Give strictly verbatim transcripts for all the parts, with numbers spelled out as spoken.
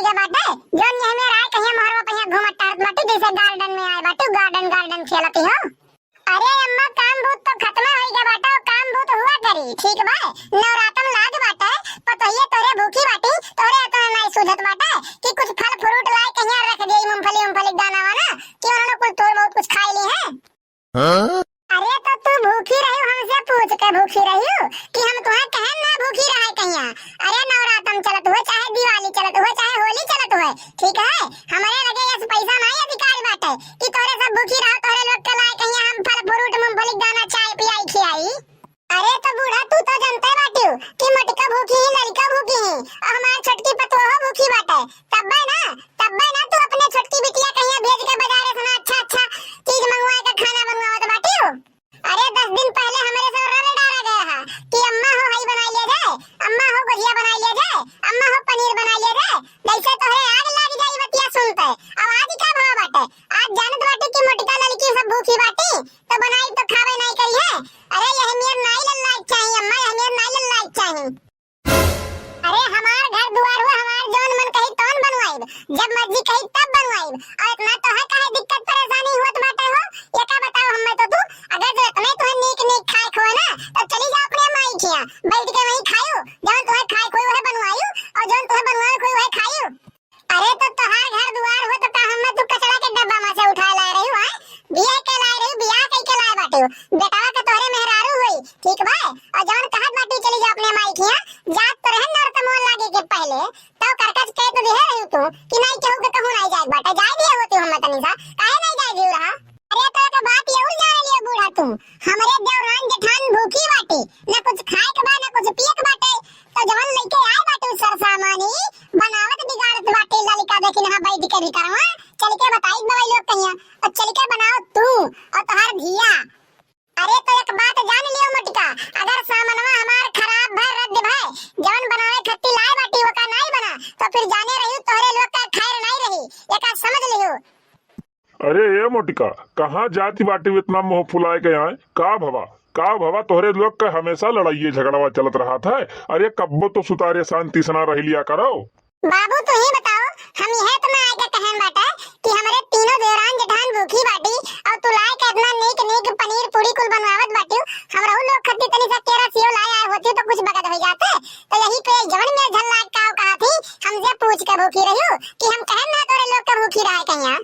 के बाटे, जौन यह मेर आए कहिया मोहरवा पहिया घूमत टहरत बाटी, जैसे garden में आए बाटी, garden garden खेलती हो। अरे अम्मा, काम भूत तो खत्म होई गया बाटे, काम भूत हुआ करी, ठीक बा? नवरातन लाग बाटे, पतोहिए तोहरे भूखी बाटी, तोहरे इतना नाई सूझत बाटे कि कुछ फल fruit लाए कहिया रख देई, मूंगफली, मूंगफली के दाना वाना, कि उन्होंने कुल तोड़ बहुत कुछ खाई ली है। हाँ? अरे तो तू भूखी रही, हमसे पूछ के भूखी रही कि हम तुम्हें कहन ना भूखी रहे कहिया? अरे नवरातन चलत हुए, चाहे दिवाली चलत हुए, चाहे होली चलत हुए, ठीक है, हमरे लगे यस पैसा नाई अधिकार बाटे कि तोहरे सब भूखी रहो, तोहरे लोग के लाए कहिया हम फल fruit, मूंगफली के दाना, चाय पियाई खियाई। अरे तो बूढ़ा, तू तो जनते बाटियो कि मोटका भूखी ही, लड़का भूखी ही, और हमार छोटकी पतोहो भूखी बाटे। तब्बे ना, तब्बे ना तू अपने छोटकी बिटिया कहिया भेज के बाजारे से ना अच्छा अच्छा चीज मंगवाए के खाना बनवावत बाटियो। अरे दस दिन पहले हमरे सब रट डाला गया है कि अम्मा हो हई बना लिया जाए, अम्मा हो गुजिया बना लिया जाए, अम्मा हो पनीर बना लिया जाए। जैसे तोहरे आग लाग जाई बतिया सुनते। अब आज का भाव बाटे? आज जानत बाटे कि मोटका लड़की सब भूखी बाटी, तो बनाई तो खावे नाई करी है। अरे यह मेर नाई लल्ला चाही अम्मा, यह मेर नाई लल्ला चाही। अरे हमार घर दुआर हो, हमार जौन मन कही तौन बनवाइब, जब मर्जी कही तब बनवाइब। और इतना तो है काहे दिक्कत परेशानी होत बाटे हो? ये का बताओ हमें तो तू, अगर जो इतने तुम्हें नीक नीक खाए खोए ना, तो चली जाओ अपने माई खिया, बैठ के वहीं खायो, जौन तुम्हें खाए खोए वह बनवायु, और जौन तुम्हें बनवाए खोए वह खायु। अरे तो तोहार घर दुआर हो तो का हमें तू कचरा के डब्बा में से उठा लाए रही हो, आय? बियाह के लाए रही, बियाह कई के लाए बाटे हो। बेटवा के तोहरे मेहरारू होई, ठीक बा? और जौन कहत बाटे चली जा अपने माई खिया, जात तो रहन नर तमोल लागे के पहले, तब करकच कह तो दिहे रही तू कि नहीं केहू के कहूँ नहीं जाए बाटे, जाए दिए होती हमें तनी सा, काहे नहीं जाए दियो रहा? अरे तो एक बात ये उल जान लियो बूढ़ा तू, हमरे देवरान जेठान भूखी बाटे, न कुछ खाए के बा, न कुछ पिए के बाटे, तो जवन लेके आए बाटे उ सरसामानी, बनावत बिगाड़त बाटे ललिका, देखी ना बैठ के भी करवा, चल के बताई बवाई लोग कहिया, और चल के बनाओ तू और तोहार धिया। अरे तो एक बात जान लियो मोटका, अगर सामनवा हमार खराब भर रद्द भय, जवन बनावे खत्ती लाए बाटी ओका नाई बना, तो फिर जाने रही तोहरे लोग का खैर नाई रही, एका समझ लियो। अरे ए मोटका, कहाँ जाति बाटी इतना मुँह फुलाए के आए? का भवा, का भवा, तोहरे लोग का हमेशा लड़ाइये झगड़वा चलत रहत है। अरे कब्बो तो सुतारे शांति से ना रह लिया करो। बाबू तू ही बताओ, हम यह इतना आगे कहन बाटे कि हमरे तीनों देवरान जेठान भूखी बाटी और तू लाए के इतना नीक नीक पनीर पूरी कुल बनवावत बाटियो, हमरहू लोग खत्ती तनी सा केरा सेव लाए आए होती तो कुछ बगत हो जाते। तो यही पे जवन में झल्ला का कहा थी, हमसे पूछ के भूखी रहियो कि हम कहन ना तोरे लोग के भूखी रहे कहिया।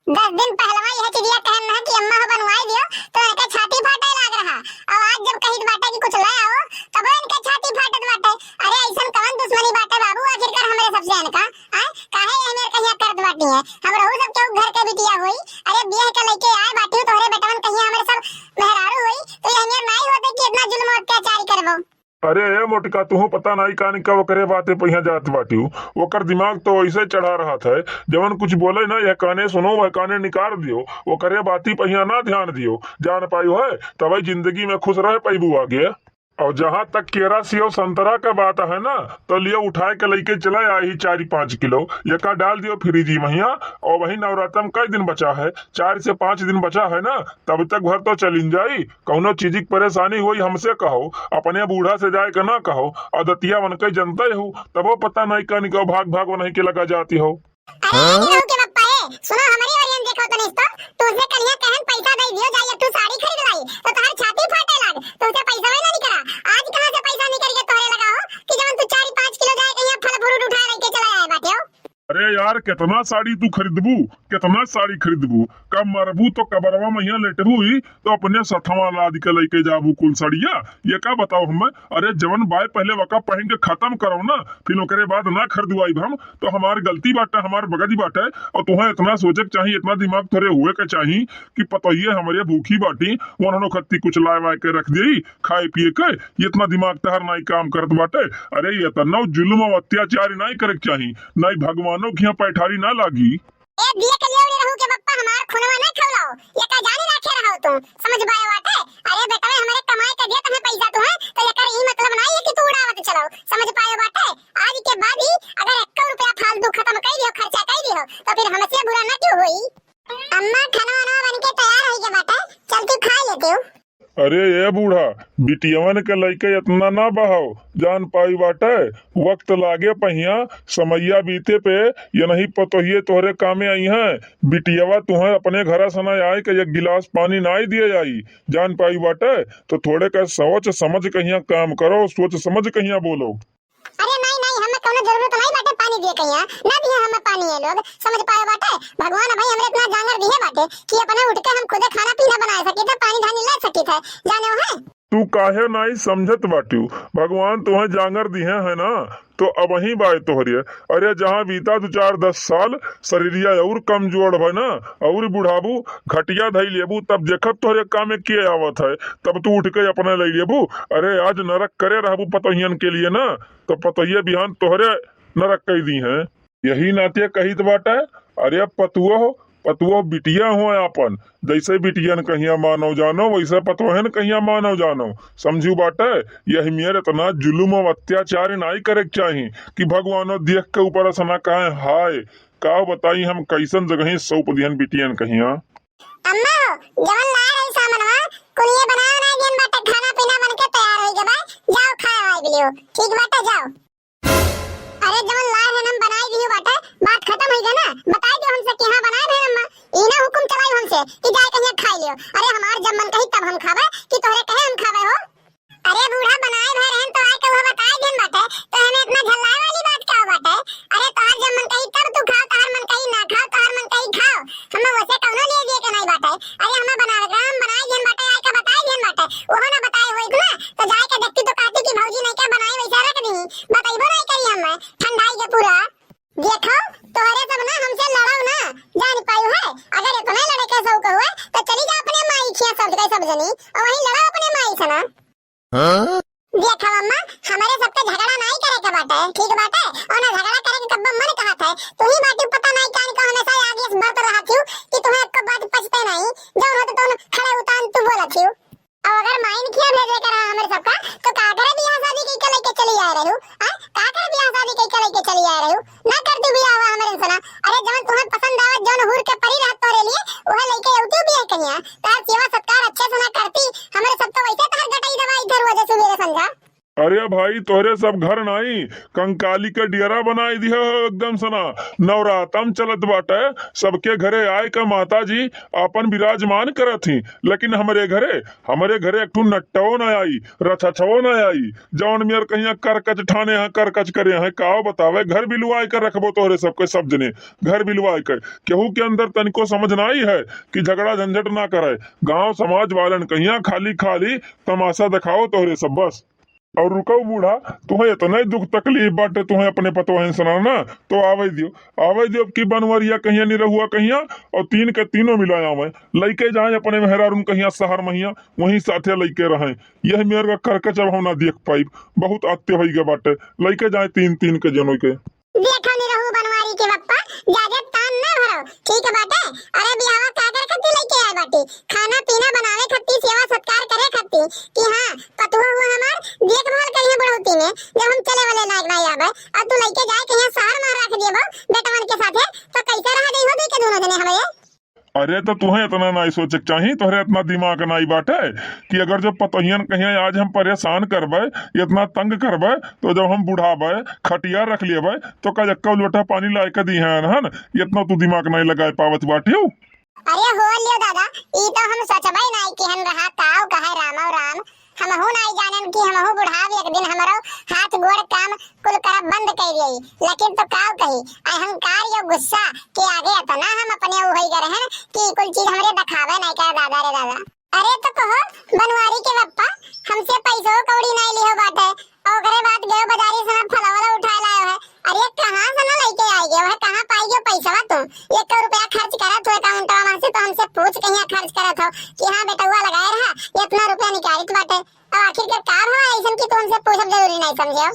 दस दिन पहलवा यह चिड़िया कहन रहा कि अम्मा हो बनवाई दियो, तो इनके छाती फाटे लाग रहा। और आज जब कहित बाटे कि कुछ ले आओ, तब इनके छाती फाटत बाटे। अरे ऐसन कवन दुश्मनी बाटे बाबू, आखिरकार हमरे सबसे इनका, आय? काहे ये मेर कहिया करत बाटी है? हम रहू सब केहू घर के बिटिया होई। अरे बियाह के लइके आए बाटी, तोहरे बेटवन कहिया हमरे सब मेहरारू होई, तो ये मेर नाई होते कि इतना जुल्म अत्याचारी करबो। अरे ए मोटका, तुहू पता नाई कानी का ओकरे बाते पहिया जात बाटियो। ओकर दिमाग तो वैसे चढ़ा रहत है, जवन कुछ बोले ना, यह काने सुनो, वह काने निकाल दियो। ओकरे बाती पहिया ना ध्यान दियो, जान पायो है, तबे जिंदगी में खुश रह पाइबू आगे। और जहाँ तक केरा, सेव, संतरा का बात है ना, तो लियो उठाए के लइके चला आई चार पाँच किलो, एका डाल दियो फ्रिज में हिया। और वही नवरात्र में कई दिन बचा है, चार से पाँच दिन बचा है ना, तब तक घर तो चलिन जाई। कौनो चीज की परेशानी होई हमसे कहो, अपने बूढ़ा से जाए के ना कहो। आदतिया मन के जनते हो, तबो पता नहीं का निको भाग भाग वनही के लगा जाती हो। अरे हाँ? केहू के बप्पा है, सुनो हमरी ओरियन देखो तनी तो, तुझसे कनिया कहन पैसा दे दियो, जाई एक ठू साड़ी खरीद लाई, तो तोहर छाती फाटे लाग, तुझसे पैसा ही ना निकला। आज कहाँ से पैसा निकल के तोहरे लगा हो कि जवन तू चार पाँच किलो जाए कहिया फल फ्रूट उठा लेके चला आए बाटे हो। अरे यार, कितना साड़ी तू खरीदबू, कितना साड़ी खरीदबू? कब मरबू तो कबरवा में यहाँ लेटबू ही, तो अपने सथवा लाद के लेके जाबू कुल साड़िया। ये का बताओ हमें? अरे जवन बाय पहले वका पहन के खत्म करो ना, फिर ओकरे बाद ना खरीदवाइब हम, तो हमार गलती बाटे, हमार बगदी बाटे। और तुहें इतना सोचे के चाही, इतना दिमाग थोड़े हुए के चाही कि पतोहिए हमरे भूखी बाटी, उन्होंने खत्ती कुछ लाए वाए के रख दी, खाए पिए के, इतना दिमाग तहर नाई काम करत बाटे। अरे, इतना जुल्म और अत्याचार नाई करे के चाही, नाई भगवानो के यहाँ पैठारी ना लागी। ए, दिए के लिए उड़े रहू के बप्पा, हमार खुनवा ना खौलाओ, ये का जानी राखे रहो तू, समझ पाए बाटे? अरे बेटवे, हमरे कमाए के दिए तहे पैसा तू है, तो एकर ई मतलब नाई है कि तू उड़ावत चलो, समझ पाए बाटे? आज के बाद ही अगर एक रुपया फालतू खत्म कर दियो, खर्चा कर दियो, तो फिर हमसे बुरा ना क्यों होई? अम्मा, खाना वाना बन के तैयार होई गया बाटे, चलती खा लेते हो। अरे ए बूढ़ा, बिटियवन के लइके एतना ना बहाव, जान पाई बाटे, वक्त लागे पहिया, समइया बीते पे, यनही पतोहिए तोहरे कामे अइहैं। बिटियवा तुहैं अपने घरा सना आइके एक गिलास पानी नाई दिए आई, जान पाई बाटे, तो थोड़े का सोच समझ कहिया काम करो, सोच समझ कहिया बोलो। अरे नाई, नाई, हमें कउनो जरूरत नाई बाटे पानी दिए कहिया, ना दिए हमें पानी ये लोग, समझ पाए बाटे, भगवान भाई हमरे इतना जांगर दिए बाटे कि अपने उठ के हम खुदे खाना पीना बनाए सकी थे, पानी धानी ले सकी थे, जाने हो है। तू काहे नाई समझत बाटियो, भगवान तुहैं जांगर दिहे है ना, तो अबहीं बाय तोहरे। अरे जहाँ बीता दू चार दस साल, शरीरिया और कमजोर भय ना, और बुढ़ाबू, घटिया धई लेबू, तब देखत तोहरे कामे के आवत है, तब तू उठ के अपने लई लेबू। अरे आज नरक करे रहबू पतोहियन के लिए ना, तो पतोहिए बिहान तोहरे नरक कई दिहैं। यही नाते कहित बाटे, अरे पतुओ, पतुओ बिटिया हो आपन, जैसे बिटियन कहिया मानो जानो, वैसे पतोहन कहिया मानो जानो। समझू बाटे, यही मेर इतना जुलुम और अत्याचार नाई करे के चाही कि भगवानो देख के ऊपर असना कहे, हाय, का बताई हम कैसन जगह सौंप दिहन बिटियन कहिया। अम्मा हो, जवन लाए रही सामानवा, कुलिये बनाओ ना, जन बाटे खाना पीना बन के तैयार होई गबा, जाओ खाए वाए लियो, ठीक बाटे, जाओ। अरे जवन लाए हैं हम बनाई दियो बाटे, बात खतम होई गई ना, बताई दो हमसे कि हाँ बनाए हैं अम्मा, ई ना हुकुम चलाई हमसे कि जाए कहिया खाई लियो। अरे हमार जब मन कही तब हम खाबे कि तोहरे कहे हम खाबे हो? अरे बूढ़ा बनाए भर रहन तो आए के वो बताए देन बाटे, तो हमें इतना झल्लाए वाली बात का बाटे? अरे तोहार जब मन कही तब तू खाओ, तोहार मन कही ना खाओ, तोहार मन कही खाओ, हमें वैसे कौनो लिए दिए के नहीं बाटे। अरे हमें बनावे के हम बनाए देन बाटे, आए के बताए देन बाटे, वो ना बताए होई ना तो जाए के देखती तो कहती कि भौजी नहीं के बनाई वैसे रख दी, बताइबो नहीं करी हमें ठंडाई के पूरा। देखो तोहरे सब ना हमसे लड़ाओ ना, जान पाई है, अगर इतना लड़े के शौक हुए तो चली जा अपने माई खिया सब के सब जनी और वहीं लड़ाओ अपने माई से ना। हाँ? देखो अम्मा, हमारे सबके झगड़ा नहीं करे के बाटे, ठीक बाटे, और ना झगड़ा करे के कब्बो मन कहत है। तू ही बाटी पता नहीं कान को हमेशा आगे से बढ़त रहा थी कि तुम्हें एक बात पछते नहीं, जौन होते तो खड़े उतान तू बोला थी। और अगर माइन खिया भेजे के रहा हमारे सबका, तो का करे बियाह शादी कई के लेके चली आए रहू? आ? का करे बियाह शादी कई के लेके चली आए रहू? ना करती बियाह हुआ हमारे से ना। अरे जौन तुम्हें पसंद आवे, जौन हूर के परी रहत तोरे लिए, वह लेके अउती बियाह कहिया। तार सेवा सत्कार अच्छे से ना करती, हमारे सब तो वैसे तार गटाई दवाई इधर वजह सुबेरे संझा। अरे भाई, तोहरे सब घर नाई, कंकाली के डेरा बनाई दिया हो एकदम सना। नवरातम चलत बाटे, सबके घरे आए के माता जी आपन विराजमान करत ही, लेकिन हमरे घरे, हमरे घरे एक ठू नट्टवो ना आई, रछछवो ना आई। जौन मेर कहिया करकच ठाने हैं, करकच करे हैं, काव बतावे, घर बिलवाए के रखबो तोहरे सबके सब जने, घर बिलवाए के। केहू के अंदर तनिको समझ नाई है कि झगड़ा झंझट ना करे। गांव समाज वालन कहिया खाली खाली तमाशा देखाओ तोहरे सब बस। और रुको बूढ़ा, तुहें इतना ही दुख तकलीफ बाटे, तुहें अपने पतोहन सुना ना, तो आवे दियो, आवे दियो। अब की बनवरिया कहिया, निरहुआ कहिया, और तीन के तीनों मिला आवे, लइके जाए अपने मेहरारून कहिया शहर महिया, वहीं साथे लइके रहें। यह मेर का करके जब हम ना देख पाइब, बहुत आत्य होई गए बाटे, लइके जाए तीन तीन के जनों के। देखो निरहू बनवारी के बप्पा, ज्यादा तान ना भरो, ठीक बाटे? अरे बियाहवा का करे खातिर लइके आए बाटी? खाना पीना बनावे खातिर, सेवा सत्कार करे खातिर कि हाँ, पतुआ हुआ हमार देखभाल करिहे बुढ़ौती में, जब हम चले वाले लायक नहीं आवे, और तू लइके जाए कहिया शहर में रख दिए बो बेटवन के साथे, तो कैसे रह जाई हो दुई के दोनों जने हमें? अरे, तो तुहें इतना नाई सोचे के चाही, तोहरे इतना दिमाग नाई बाटे कि अगर जब पतोहियन कहिया आज हम परेशान करबे, इतना तंग करबे, तो जब हम बुढ़ाबे, खटिया रख लेबे, तो का एक्को लोटा पानी लाए के दीहन हन? इतना तू दिमाग नाई लगाए पावत बाटियो। अरे हो लियो दादा, ई तो हम सोचबे नाई किहन रहा, काव कहे रामो राम। हमहू नाई जानन कि हमहू बुढ़ाब एक दिन, हमरो हाथ गोड़ काम कुल करब बंद कर दिए। लेकिन तो काव कही, अहंकार यो गुस्सा के आगे इतना हम अपने उ होई गए रहन कि कुल चीज हमरे दिखावे नाई करे दादा रे दादा। अरे तो कहो बनवारी के बप्पा, हमसे पैसो कौड़ी नाई लिहो बाटे, और ओकरे बाद गयो बाजारी से हम फलवला उठाए लायो है। अरे कहाँ से ना लेके आई गयो है, कहाँ पाई गयो पैसवा तू? एक रुपया खर्च करत हो अकाउंटवा में से, तो हमसे पूछ कहिया खर्च करत हो कि हाँ बेटवा लगाए रहा, इतना रुपया निकालित बाटे। अब आखिर के का भवा ऐसन कि तू हमसे पूछब जरूरी नहीं समझे हो?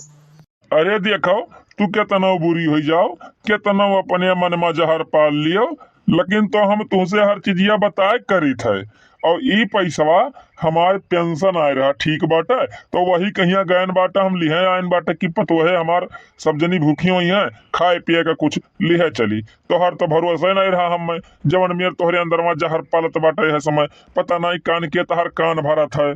अरे देखो, तू केतनो बुरी होई जाओ, केतनो अपने मन में जहर पाल लियो, लेकिन तो हम तुहसे हर चीजिया बताए करीत है, और ई पैसवा हमार पेंशन आए रहा, ठीक बाटे, तो वही कहिया गयन बाटे, हम लिहे आयन बाटे कि पतोहे हमार सब जनी भूखी हुई हैं, खाए पिए का कुछ लिहे चली। तोहर तो भरोसा ही नहीं रहा हमें, जवन मेर तोहरे अंदरवा जहर पालत बाटे यह समय, पता नहीं कान के तहर कान भरत है।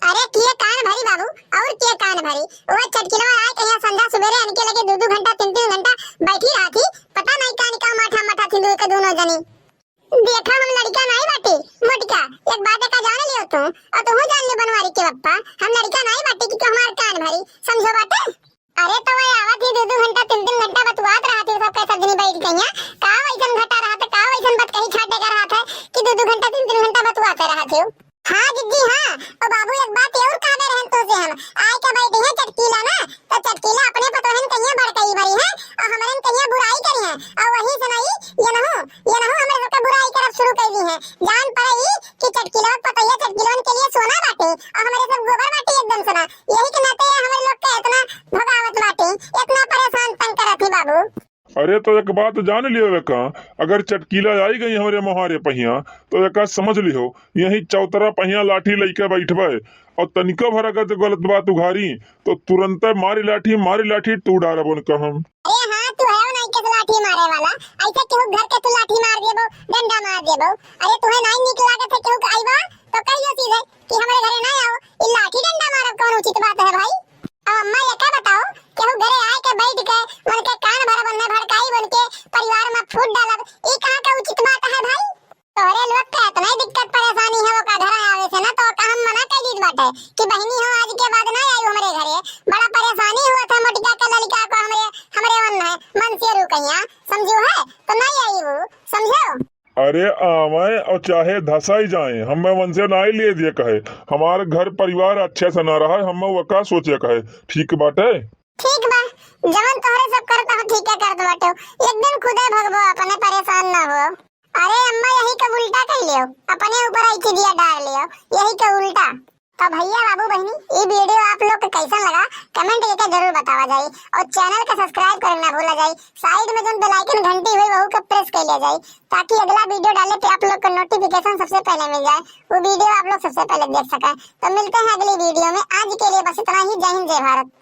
अरे किए कान भरी बाबू, और किए कान भरी? वो चटकिलवा आए कहिया संझा सुबेरे इनके लगे दो दो घंटा, तीन तीन घंटा बैठी रहा थी, पता नहीं कान का माठा माठा थी दुई के दोनों जनी। देखा हम लड़का नहीं बाटी, मोटका, एक बात का जान लियो तू, और तू जान लियो बनवारी के पप्पा, हम लड़का नहीं बाटी कि हमार कान भरी, समझो बाटे? अरे तो वह आवत ही दो दो घंटा, तीन तीन घंटा बतुआत रहत ही, सब कैसा दिन बैठ गइया, का वैसन घटा रहत है, का वैसन बतकही छाटे का रहत है कि दो दो घंटा, तीन तीन घंटा बतुआते रहत ही? हाँ जिज्जी हाँ, ओ बाबू एक बात और कहबे रहन तो से हम, आए के बैठे हैं चटकीला ना, तो चटकीला अपने पतोहन कहिया बड़कई भरी है, और हमरन कहिया बुराई करी है, और वही सुनाई, ये नहु, ये नहु हमरे सबके बुराई करब शुरू कर दी है, जान पड़े कि चटकीलवन पतोहिया चटकीलवन के लिए सोना बाटे, और हमरे सब गोबर बाटे एकदम सोना, यही के नाते हमरे लोग के इतना भगावत बाटे, इतना परेशान तंग करत ही बाबू। अरे तो एक बात जान लियो एका, अगर चटकीला आई गई हमरे मोहारे पहिया, तो एका समझ लिहो, यही चौतरा पहिया लाठी लइके बैठबे, और तनिको भर अगर तो गलत बात उघारी, तो तुरंते मारी लाठी, मारी लाठी, तू डारब उनका हम। अरे हाँ, तू है नहीं के लाठी मारे वाला, ऐसे केहू घर के तू लाठी मार देबो, डंडा मार देबो। अरे तुहे नहीं निक लागत है केहू के आइबा, तो कहियो सीधे कि हमरे घरे ना आओ, ई लाठी डंडा मारब कौन उचित बात है भाई? अब अम्मा ये का बताओ, केहू घरे आए के बैठ के उनके कान भरब, उन्हें भड़काई, उनके परिवार में फूट डालब, ई कहाँ का उचित बात है भाई? तोहरे लोग के इतना ही दिक्कत परेशानी है, ओका घर आवे से ना तो ओका हम मना कर दीत बाटे कि बहिनी हो आज के बाद ना आई हमरे घरे, बड़ा परेशानी हुआ था मोटिका के लड़का को हमरे, हमरे मन है, मन से रुकैया, समझू है तो नहीं आई वो, समझो? अरे आवे और चाहे धसाई जाए, हमें उनसे नाई लिए दिए कहे, हमार घर परिवार अच्छे से ना रहे, हमें वो का सोचे कहे, ठीक बाटे? ठीक बा, जवन तोहरे सब करत हो, ठीक है करत बाटे, एक दिन खुदे भगबो, अपने परेशान ना हो। अरे अम्मा, यही का उल्टा कह लियो, अपने ऊपर आई चिड़िया डाल लियो, यही का उल्टा। तो भैया बाबू बहनी, ये वीडियो आप लोग के कैसन लगा, कमेंट करके जरूर बतावा जाई, और चैनल का सब्सक्राइब करना ना भूला जाई। साइड में जोन बेल आइकन घंटी हुई, वहू के प्रेस कर लिया जाई, ताकि अगला वीडियो डाले पे आप लोग को नोटिफिकेशन सबसे पहले मिल जाए, वो वीडियो आप लोग सबसे पहले देख सकें। तो मिलते हैं अगली वीडियो में, आज के लिए बस इतना ही। जय हिंद, जय भारत।